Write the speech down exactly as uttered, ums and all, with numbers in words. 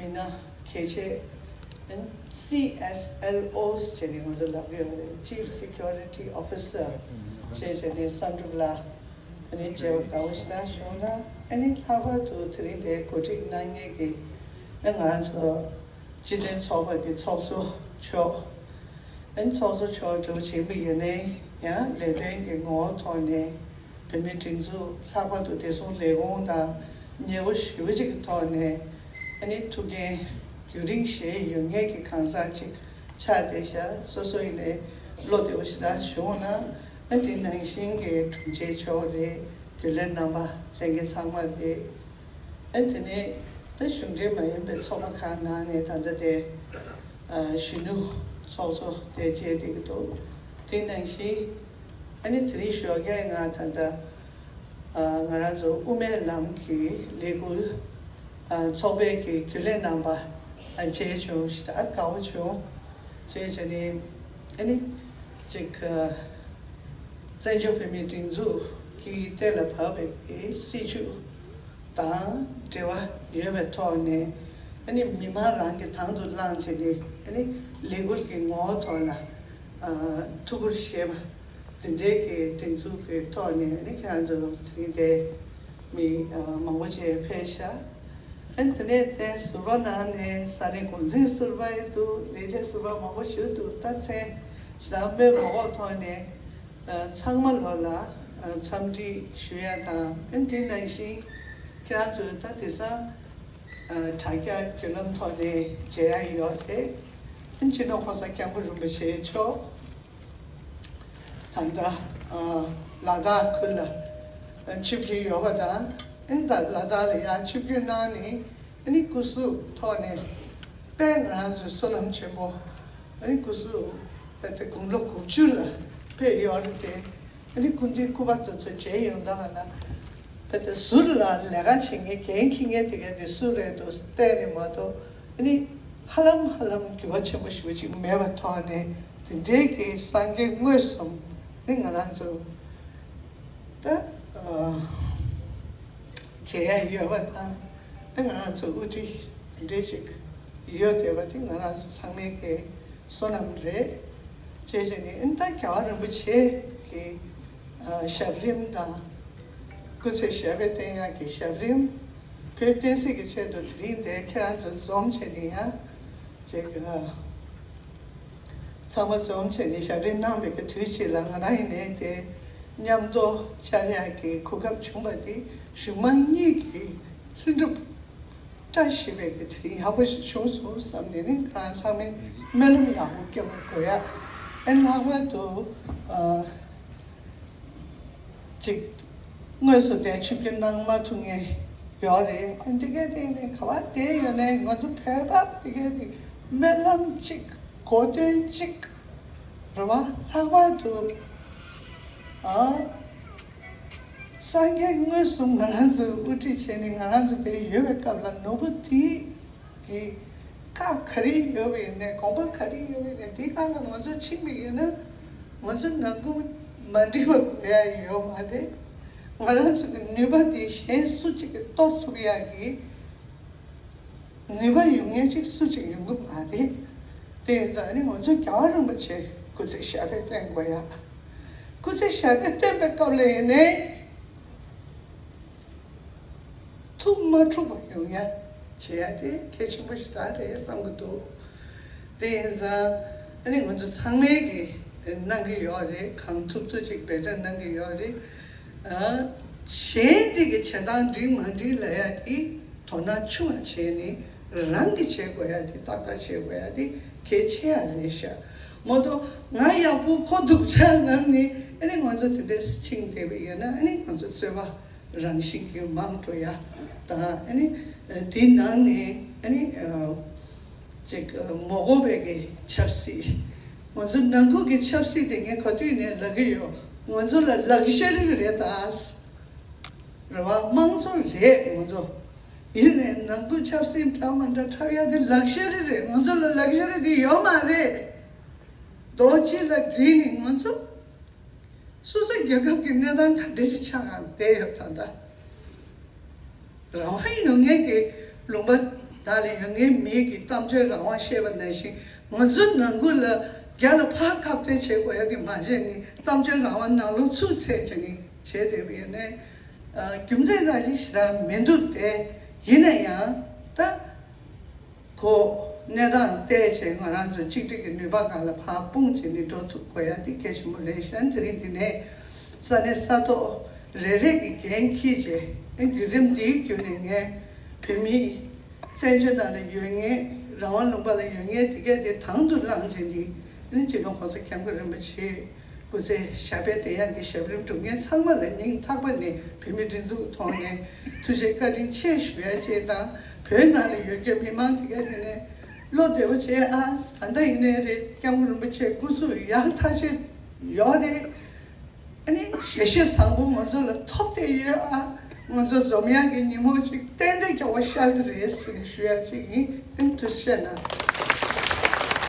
ཡིན་ན་གལ་ཆེ། ཨན། སི་ཨེས་ཨེལ་ཨོ་ཟེར་ནས་ང་ཚོ་ལབ་ཀྱི་ཡོད་རེད། Chief Security Officer ཞེས་བྱས་ནས་བསམ་གྲུབ་ལགས། ཨ་ནི་མཇལ་བ་དགའ་བོ་ཞེ་དྲག་བྱུང་ལ། ཨ་ནི་ལྷག་པར་དུ་དེ་རིང་འདིར་གོ་སྒྲིག་གནང་མཁན་གྱི་ཨ་ང་རང་ཚོ་སྤྱི་མཐུན་ཚོགས་པ་གི་ཚོགས་གཙོ་མཆོག་ཨན། ཚོགས་གཙོ་མཆོག་འདྲ་བོ་ཡིན་པ་ཡིན་ནའི་ཡང་ལེགས་ལྡན་གྱི་ངོ་བོ་ཐོག་ནས་བོད་མིའི་སྒྲིག་འཛུགས་ལྷག་པར་དུ་བདེ་སྲུང་ལས་ཁུངས་དང་མཉེས་པོ་ཞེ་པོ་ཅིག་གི་ཐོག་ནས་ཨ་ནི་ཐུགས་འགན་རྒྱུན་རིང་བཞེས་ཡོད་མཁན་གྱི་གང་ཟག་ཅིག་ཆགས་བསྡད་ཤག་སོ་སོ་ཡིན་ནའི་བློ་བདེ་པོ་ཞེ་དྲག་བྱུང་ན། ཨ་དེ་ནང་བཞིན་གྱི་དྲུང་ཆེ་མཆོག་རེད། རྒྱུན་ལས་རྣམ་པ་ལྷན་རྒྱས་ཚང་མ་རེད། ཨ་དེ་ནས་ད་གཞུང་འབྲེལ་མ་ཡིན་པའི་ཚོགས་པ་ཁག་ནང་ནས་ད་ལྟ་དེ་ཨ་གཞོན་ནུ་ཚོགས་གཙོ་དེ་བྱས་བསྡད་ཀྱི་འདུག་དེ་ནང་བཞིན་ཨ་ནི་དེ་རིང་ཞོགས་ཀས་ང་ད་ལྟ་ཨ་ང་རང་ཚོ་དབུ་མའི་ལམ་གྱི་ལས་འགུལ་ཨ་ཚོགས་པའི་གི་རྒྱུན་ལས་རྣམ་པ་ཨ་མཇལ་བྱུང་། ཞེ་དྲག་དགའ་བོ་བྱུང་། བྱས་བྱས་ནས་ཨ་ནི་ཅིག་ཨ་བཙན་བྱོལ་བོད་མིའི་སྒྲིག་འཛུགས་ཀྱི་གཏན་ལ་ཕབ་པའི་གི་སྲིད་བྱུས་དང་འབྲེལ་བ་ཡོད་པའི་ཐོག་ནས་ཨ་ནི་མི་མང་རང་གིས་དང་དུ་བླངས་བྱས་ནས་ཨ་ནི་ལས་འགུལ་གྱི་ངོ་བོ་ཐོག་ལ་ཨ་ཐུགས་ཁུར་བཞེས་པ། དེ་འདྲའི་གི་སྒྲིག་འཛུགས་ཀྱི་ཐོག་ནས་ཨ་ནི་ཁྱེད་རང་ཚོ་དེ་རིང་དེ་མི་ཨ་མང་པོ་ཅིག་ཕེབས་ཤག་ཨ་ནི་དེ་ནས་དེ་ཟུར་པ་ནང་ནས་ས་གནས་འགོ་འཛིན་ཟུར་པ་ཡིན་འདུག་ལས་བྱེད་ཟུར་པ་མང་པོ་ཞིག་འདུག་ད་མཚན་ཞེ་དྲག་དཔེ་མ་དགོས་ཐོག་ནས་ཨ་ཚང་མ་ལོ་ལ་ཨ་འཚམས་འདྲི་ཞུ་ཡ་དང་། ཨ་ནི་དེ་ནང་བཞིན་ཁྱེད་རང་ཚོ་ད་དེང་སང་ཨ་དྲ་རྒྱ་བརྒྱུད་ལམ་ཐོག་ནས་མཇལ་ཡ་ཡོད་རེད། ཨ་ནི་སྤྱི་ནོར་༸གོང་ས་༸སྐྱབས་མགོན་རིན་པོ་ཆེ་མཆོག་ད་ལྟ་ཨ་ལ་དྭགས་ཁུལ་ལ་ཨ་ཆིབས་བསྒྱུར་ཡོད་པ་དང་། ཨ་ནི་ད་ལ་དྭགས་ལ་ཡང་ཆིབས་བསྒྱུར་གནང་ནས་ཨ་ནི་སྐུ་གཟུགས་ཐོག་ནས་དཔེ་ང་རང་ཚོའི་བསོད་ནམས་ཆེན་པོ། ཨ་ནི་སྐུ་གཟུགས་དཔེ་དེ་དགུང་ལོ་དགུ་བཅུ་ལ་ཕེབས་ཡོད་རེད་དེ། ཨ་ནི་སྐུ་མདུན་སྐུ་པར་དེ་ཚོ་མཇལ་ཡོང་དུས་ལ་དཔེ་དེ་ཟུར་ལ་ལས་ཀ་བྱེད་མཁན་འགན་འཁྱེར་མཁན་དེ་ག་དེ་སུ་རེད་འདུག་བལྟས་ནས་མ་གཏོགས། ཨ་ནི་ཧ་ལམ་ཧ་ལམ་འགྱུར་བ་ཆེན་པོ་ཞེ་པོ་ཅིག་མེད་པའི་ཐོག་ནས་དེ་འདྲའི་གི་སངས་རྒྱས་མངོན་སུམ་ནི་ང་རང་ཚོ་ད་ཨ་མཇལ་ཡ་ཡོད་པ་དང་། ད་ང་རང་ཚོ་དབུ་ཁྲིད་དེ་འདྲའི་ཞིག་ཡོད་བསྡད་པ་དེ་ང་རང་ཚོ་ཚང་མའི་གི་བསོད་ནམས་རེད། བྱས་བྱས་ནས་ཨ་ནི་ད་རྒྱལ་བ་རིན་པོ་ཆེ་གི་ཨ་ཞབས་རིམ་དང་སྐུ་ཚེ་ཞབས་པད་བརྟན་ཡག་གི་ཞབས་རིམ། བོད་བསྟན་སྲིད་ཀྱི་ཆེད་དུ་དེ་རིང་འདིར་ཁྱེད་རང་ཚོ་འཛོམས་བྱས་ནས་ཡང་ཅིག་ཨ་ཚང་མ་འཛོམས་བྱས་ནས་ཞབས་རིམ་གནང་བའི་གི་དུས་ཚིགས་ལ་ང་རང་ཡིན་ནའི་དེ་མཉམ་དུ་བཅར་ཡག་གི་གོ་སྐབས་བྱུང་བ་དེ་གཞུང་མང་གཉིས་ཀྱི་ལྷུན་གྲུབ་བཀྲ་ཤིས་པའི་གི་དེ་རིང་ཡག་པོ་ཞིག་བྱུང་སོང་བསམ་ནས་ནི་ང་རང་ཚང་མས་སྨོན་ལམ་ཡག་པོ་སྐྱོན་དགོས་ཡ། ཨ་ནི་ལྷག་པར་དུ་ཨ་ཅིག་དངོས་སུ་དེར་ཆིབས་བསྒྱུར་གནང་མ་ཐུབ་མཁན་ཡོད་རེད། ཨ་འདི་གའི་སྟེང་ནས་ག་པར་བསྡད་ཡོད་ནའི་ང་ཚོ་བོད་པ་འདི་གའི་སྟེང་སྨོན་ལམ་གཅིག་གོ་སྟོན་གཅིག་རེད་བ། ལྷག་པར་དུ་ཨ་སངས་རྒྱས་མངོན་སུམ་ང་རང་ཚོའི་དབུ་ཁྲིད་བྱས་ནས་ང་རང་ཚོ་དེར་ཡོད་པའི་སྐབས་ལ་ནོར་བུ་དེ་གི་བཀའ་ག་རེ་ཡོད་པ་ཡིན་ནའི་དགོངས་པ་ག་རེ་ཡོད་པ་ཡིན་ནའི་དེའི་སྒང་ལ་ང་ཚོ་ཕྱིན་པ་ཡིན་ན་ང་ཚོ་ནང་ཁུལ་མ་འགྲིག་པ་དགོས་ཡ་ཡོད་མ་རེད། ང་རང་ཚོ་གི་ནུས་པ་དེ་གཞན་སུ་གཅིག་གིས་གཏོར་ཐུབ་ཡ་གི་ནུས་པ་ཡོད་མཁན་གཅིག་སུ་གཅིག་ཡོང་གི་མ་རེད། དེ་ཡིན་ཙང་ནི་ང་ཚོ་རྒྱལ་བ་རིན་པོ་ཆེ་སྐུ་ཚེ་ཞབས་པད་བརྟན་དགོས་ཡ། སྐུ་ཚེ་ཞབས་པད་བརྟན་པའི་སྐབས་ལ་ཡིན་ནའི། ཐུགས་མ་འཁྲུགས་པ་ཡོང་ཡ་བྱེད་ཡ་དེ་གལ་ཆེན་པོ་ཞིག་རང་རེད་བསམ་གྱི་འདུག་དེ་ཡིན་ཙང་ཨ་ནི་ང་ཚོ་ཚང་མས་ཀྱི་གནང་གི་ཡོད་རེད། གང་ཐུབ་ཐུབ་ཅིག་འབད་བརྩོན་གནང་གི་ཡོད་རེད། ཨ་གཞན་དེ་གི་བྱེད་སྟངས་འགྲིག་མ་འགྲིག་ལ་ཡ་དེ་དོ་སྣང་ཆུང་བ་བྱས་ནས་རང་གི་བྱེད་དགོས་ཡ་དེ་ཏག་ཏག་བྱེད་དགོས་ཡ་དེ་གལ་ཆེ་ཡ་རེད་ཤག་མ་གཏོགས་ང་ཡག་པོ་ཁོ་སྡུག་ཅག་ལབ་ནས་ཨ་ནི་ང་ཚོ་དེ་འདྲས་ཕྱིན་བསྡད་པ་ཡིན་ན་ཨ་ནི་ང་ཚོ་རྩོད་པ། རང་བཞིན་གྱིས་མང་འགྲོ་ཡ་དང་། ཨ་ནི་དེའི་ནང་ནས་ཨ་ནི་ཅིག་མ་དགོས་པའི་གི་ཆབ་སྲིད། ང་ཚོ་ནང་ཁུལ་གྱི་ཆབ་སྲིད་དེ་ངས་ག་དུས་ནས་ལབ་ཀྱི་ཡོད། ང་ཚོ་ལ་ལག་ཤ་རི་རེད་ད། རེད་བ། དམངས་གཙོ་རེད་ང་ཚོ། ཡིན་ནའི་ནང་ཁུལ་ཆབ་སྲིད་འདྲ་མ་འདྲ་འཁྲབ་ཡ་དེ་ལག་ཤ་རི་རེད། ང་ཚོ་ལ་ལག་ཤ་རི་དེ་ཡོད་མ་རེད། རྡོ་གཅིག་ལ་བསྒྲིལ་ནས་ང་ཚོ། སོ་སོའི་རྒྱལ་ཁབ་ཀྱི་གནས་སྟངས་ག་འདྲ་ཞིག་ཆགས་ཡང་བསྡད་ཡོད་ད་ལྟ། རང་དབང་ཡོད་མཁན་གྱི་ལུང་པ་ བདག་ལ་ཡོད་མཁན་མི་གི་གཏམ་བརྗོད་རང་དབང་བཤད་པ་ནང་བཞིན། ང་ཚོ་ནང་ཁུལ་ལ་རྒྱ་ལ་ཕར་ཁ་གཏད་བྱེད་དགོས་ཡ་དེ་མ་བྱས་ནས། གཏམ་བརྗོད་རང་དབང་ནང་ལོགས་ཚུར་ཚད་བྱས་ནས་བྱས་བསྡད་པ་ཡིན་ནའི། ཨ། རྒྱུ་མཚན་རང་བཞིན་ཞེ་དྲག་མི་འདུག་སྟེ། ཡིན་ན་ཡང་ད་གོ་གནས་སྟངས་བལྟས་བྱས། ང་རང་ཚོ་གཅིག་སྒྲིལ་གྱི་ནུས་པ་སྒང་ལ་ཕར་སྤུངས་བྱས་ནས་འགྲོ་ཐུབ་དགོས་ཡ་དེ་གལ་ཆེན་པོ་རེད་ཤག་དེ་རིང་འདི་ནས་ས་གནས་ས་ཐོག་རེ་རེ་གི་འགན་འཁྱེར་བྱས། ཨ། བརྒྱུད་རིམ་འདིའི་བརྒྱུད་ནས་ངས་བོད་མི་བཙན་བྱོལ་ནང་ལ་ཡོད་མཁན། རང་དབང་ལུང་པ་ལ་ཡོད་མཁན་དེ་གས་དེ་དང་དུ་བླངས་བྱས་ནས། ཨ་ནི་སྤྱི་ནོར་༸གོང་ས་༸སྐྱབས་མགོན་རིན་པོ་ཆེའི་སྐུ་ཚེ་ཞབས་པད་བརྟན་ཡག་གི་ཞབས་རིམ་སྒྲུབ་མཁན་ཚང་མ་ལ་སྙིང་ཐག་པ་ནས་བོད་མི་སྒྲིག་འཛུགས་ཐོག་ནས་ཐུགས་རྗེ་བཀའ་དྲིན་ཆེ་ཞུ་ཡ་བཅས་དང་། བོད་ནང་ལ་ཡོད་རྒྱུ་མི་མང་དེ་གས་དེ་ནས་བློ་བདེ་བོ་བྱས། ཨ། ད་ལྟ་ཡིན་ནའི་རེད། སྐྱབས་མགོན་རིན་པོ་ཆེ་སྐུ་གཟུགས་ཡག་ཐག་ཆོད་ཡོད་རེད། ཨ་ནི་ཞལ་བཞེས་བཟང་པོ་ང་ཚོ་ལ་ཐོབ་བསྡད་ཡོད། ཨ། ང་ཚོ་འཛོམས་ཡག་གི་ཉིན་མོ་ཅིག་ཏན་ཏན་མགྱོགས་པོ་ཤར་གྱི་རེད་ཟེར་ནས་ཞུ་ཡ་ཅིག་ཡིན། ཨ་ནི་ཐུགས་རྗེ་གནང་།